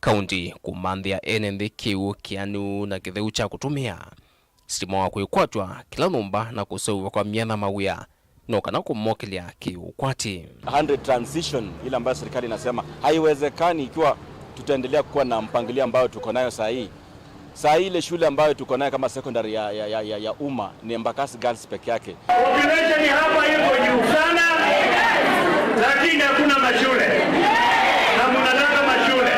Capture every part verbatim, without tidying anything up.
kaunti kũmanthĩa ene nthĩ kĩw'ũ kĩanu na kĩtheu kya kũtũmĩa, sitima wa kwĩkwatw'a kĩla nyũmba na kũseũvw'a kwa myanya mawĩa no kana kũmokĩlya kĩũkwati. Hundred transition ile ambayo serikali inasema haiwezekani ikiwa tutaendelea kuwa na mpangilio ambayo tuko nayo saa hii. Saa hii ile shule ambayo tuko nayo kama secondary ya, ya, ya, ya, ya umma ni Embakasi Girls peke yake. Population hapa iko juu sana, lakini hakuna mashule. Na mnataka mashule.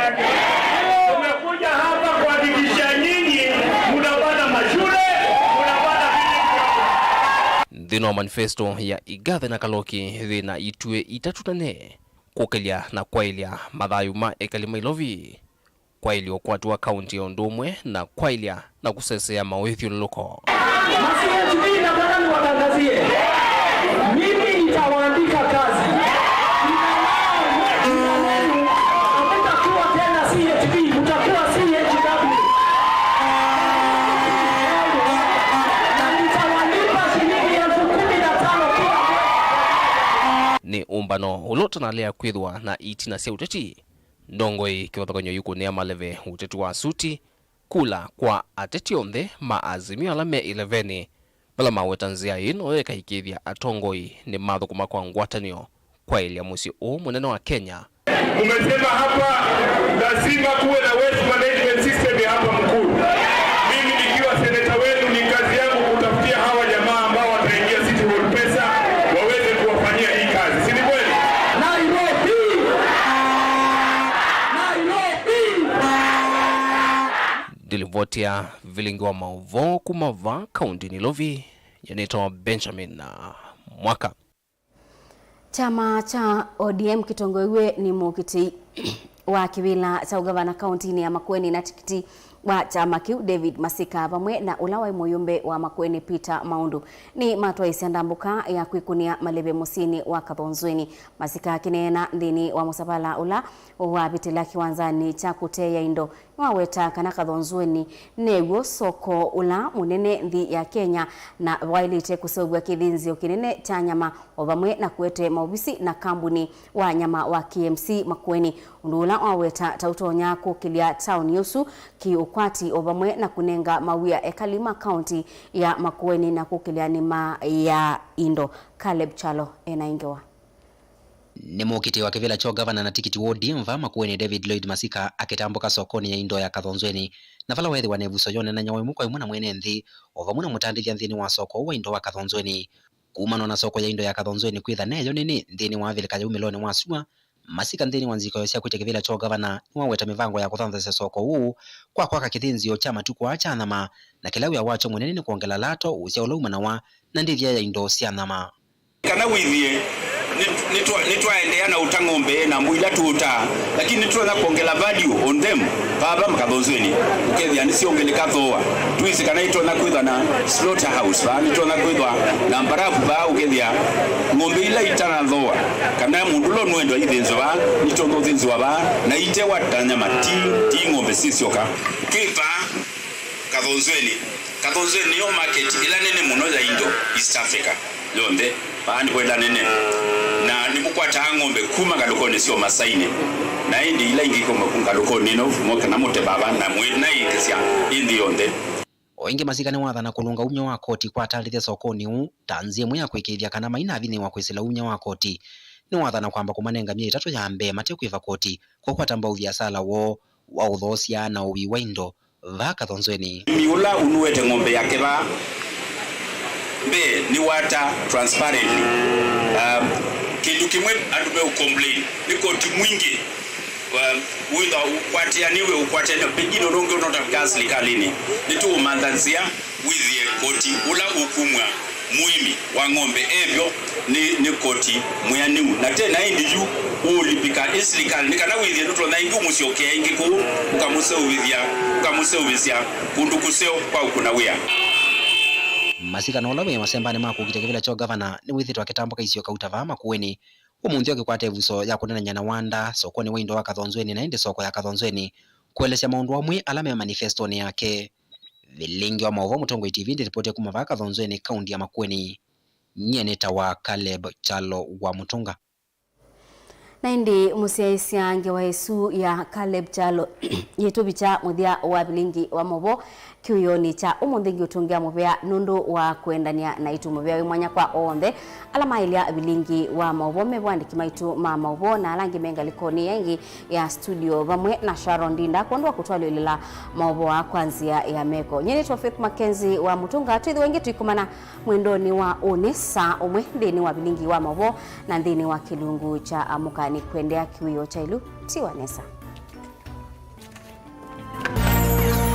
Tumekuja hapa kuhakikisha nyinyi mnapata mashule, mnapata village. Nthĩnĩ wa manifesto ya Igathe na Kaloki yĩna ituĩ itatũ nene: kũkĩlya na kwaĩlya mathayũ ma ekali ma Ilovi, kwaĩlya ũkwati wa kaunti o ũndũ ũmwe na kwaĩlya na kũsesea mawĩthyũlũlũko. Ma C H P, nataka niwatangazie, mimi nitawaandika kazi. Jina lao, jina lenu, hamtakuwa tena C H P, mtakuwa C H W. Na nitawalipa shilingi elfu kumi na tano kila mwezi. Nĩ ũmbano ũla ũtanalea kwĩthĩwa na itina sya ũteti. Ndongoi kĩvathũkany'o yĩkũnĩa maleve ũteti wa suti, kula kwa ateti onthe ma Azimio ala me ĩlevenĩ, vala maweta nzĩa ĩĩ noyo ĩkaĩkĩĩthya atongoi nĩmathũkũma kwa ngwatanĩo kwaĩlya mũsyĩ ũũ mũnene wa Kenya. Umesema hapa lazima kuwe na waste management system ya hapa Mukuru. Mimi nikiwa seneta wenu, ni kazi yangu kutafutia hawa jamaa ambao wataingia City Hall pesa waweze kuwafanyia hii kazi. Si ni kweli? Nairobi! Nairobi! Ndilivoti ya vilingi wa maũvoo kuma va kaunti Nairobi, nĩtawa Benjamin Mwaka. Kyama kya O D M kĩtongoew'e nĩ mũkitĩi wa kĩvĩla kya ũgavana kauntinĩ ya Makueni na tikiti wa kyama kĩu David Masika vamwe na ũla waĩ mũyũmbe wa Makueni Peter Maundu nĩmatwaĩsya ndambũka ya kwĩkũnĩa maleve mũsyĩnĩ wa Kathonzweni. Masika akĩneena nthĩnĩ wa mũsavala ũla wavĩtĩla kĩwanzanĩ kya kũteea indo, nĩwaweta kana Kathonzweni new'o soko ũla mũnene nthĩ ya Kenya, na vaĩlĩte kũseũvw'a kĩthĩnzĩo kĩnene kya nyama, o vamwe na kũete maovisi na kambuni wa nyama wa K M C Makueni, ũndũ ũla waweta ta ũtonya kũkĩlya taoni ũsu kĩ-ũkwati, o vamwe na kũnenga mawĩa ekali ma kaunti ya Makueni na kũkĩlya nĩma ya indo. Caleb Kyalo ena ĩngewa. Nĩ mũkitĩi wa kĩvĩla kya ũgavana na tikiti wa O D M va Makueni, David Lloyd Masika, akĩtambũka sokonĩ ya indo ya Kathonzweni, na vala weethĩwa na ĩvuso yonanany'a wa ĩmwe kwa ĩmwe na mwene nthĩ, o vamwe na mũtandĩthya nthĩnĩ wa soko ũũ wa indo wa Kathonzweni. Kumanwa na soko ya indo ya Kathonzweni kwĩtha neyo nene nthĩnĩ wa avilika ya umĩlonĩ wa sua, Masika nthĩnĩ wa nzikoyo sya kwĩtya kĩvĩla kya ũgavana nĩwaweta mĩvango ya kũthanthasya soko ũũ kwa kwaka kĩthĩnzĩo kya matukũ aa kya nyama, na kĩla wĩa wakyo mũnene nĩ kwongela lato, ũsyaũlo umanawa na ndĩthya ya indo sya nyama. Kana wĩthĩe nĩ- nĩtwa- nĩtwaendeea na ũta ng'ombe na mbũi ila tũũtaa, lakini nĩtũtonya kwongela value on them. Vava Kathonzweni ũkethĩa nĩsyongeleeka thooa. Twĩsĩ kana nĩtũtonya kwĩthwa na slaughterhouse vaa, nĩtũtonya kwĩthwa na mbarafu vaa, ũkethĩa ng'ombe ila itana thooa kana mũndũ ũla ũnũendwa ithĩnzwe vaa, nĩtũtonya ũthĩnzĩwa vaa na itewa ta nyama, ti ti ng'ombe syĩ syoka. Twĩ vaa Kathonzweni. Kathonzweni nĩyo market ĩla nene mũno ya indo East Africa yonthe. Vaa nĩvo ĩla nene. Na nĩmũkwataa ng'ombe kuma ngalũkonĩ sya Masainĩ. Na ĩndĩ ila ingĩ kuma ngalũkonĩ ĩno, mũke na mũte vava na mwĩ- na ĩkĩsya ĩ nthĩ yonthe. O ĩngĩ, Masika nĩwathana kũlũnga umya wa koti kwa atandĩthya sokonĩ ũũ ta nzĩa ĩmwe ya kũĩkĩĩthya kana mainavinyĩĩwa kwĩsĩla umya wa koti. Nĩwathana kwamba kũmanenga myei ĩtatũ ya mbee mate kwĩva koti, kũkwata mbau viasala woo wa ũthoosya na ũwii wa indo vaa Kathonzweni. Mũĩmi ũla ũnũete ng'ombe yake vaa mbee nĩwata transparently. Um, kĩndũ kĩmwe andũ meũcomplain nĩ koti mwingĩ, um, wĩthwa ũkwatĩanĩw'e, ũkwatĩanĩw'e, pengine ũndũ ũngĩ ũnotavika silikalĩnĩ. Nĩtũũmantha nzĩa wĩthĩe koti ũla ũkumw'a mũĩmi wa ng'ombe evyo nĩ, nĩ koti mwĩanĩu, na tena ĩndĩ yu ũũlipĩka ĩ silikalĩ, nĩ kana wĩthĩe nũtonya ĩngĩ ũmũsyokea ĩngĩ kũu, ũkamũseũvĩthya, ũkamũseũvĩsya kũndũ kũseo kwa ũkũna wĩa. Masika na ũla wĩ masembanĩ ma kũkita kĩvĩla kya ũgavana nĩwĩthĩtwe akĩtambũka isio kauta vaa Makueni ũmũnthĩ akĩkwata ĩvuso ya kũnenany'a na wanda sokonĩ wa indo wa Kathonzweni na ĩndĩ soko ya Kathonzweni kũelesya maũndũ amwe ala me manifestonĩ yake. Vilingi wa maũvoo Mũtongoi T V ndĩripoti kuma vaa Kathonzweni, kaunti ya Makueni. Nyie nĩtawa Caleb Kyalo wa Mũtũnga. Na ĩndĩ mũsyaĩĩsya ngewa ĩsu ya Caleb Kyalo yĩtũvikya mũthya wa vilingi wa maũvoo kĩwĩonĩ kya ũmũnthĩ. Ngĩũtũngĩa mũvea nũndũ wa kũendany'a naitũ. Mũvea wĩ mwanya kwa onthe ala maĩlya vilingi wa maũvoo, me vo andĩki maitũ ma maũvoo na ala angĩ me ngalĩkonĩ ĩngĩ ya studio, vamwe na Sharon Ndinda, kwondũ wa kũtwalĩlĩla maũvoo aa kwa nzĩa ya meko. Nyie nĩtwa Faith Mackenzie wa Mũtũnga. Twĩthĩwe ĩngĩ tũikomana mwendonĩ wa ũnĩ saa ũmwe nthĩnĩ wa vilingi wa maũvoo na nthĩnĩ wa kĩlungu kya Amũka. Nĩkwendea kĩwĩoo kya ĩlu. Tiwa nesa.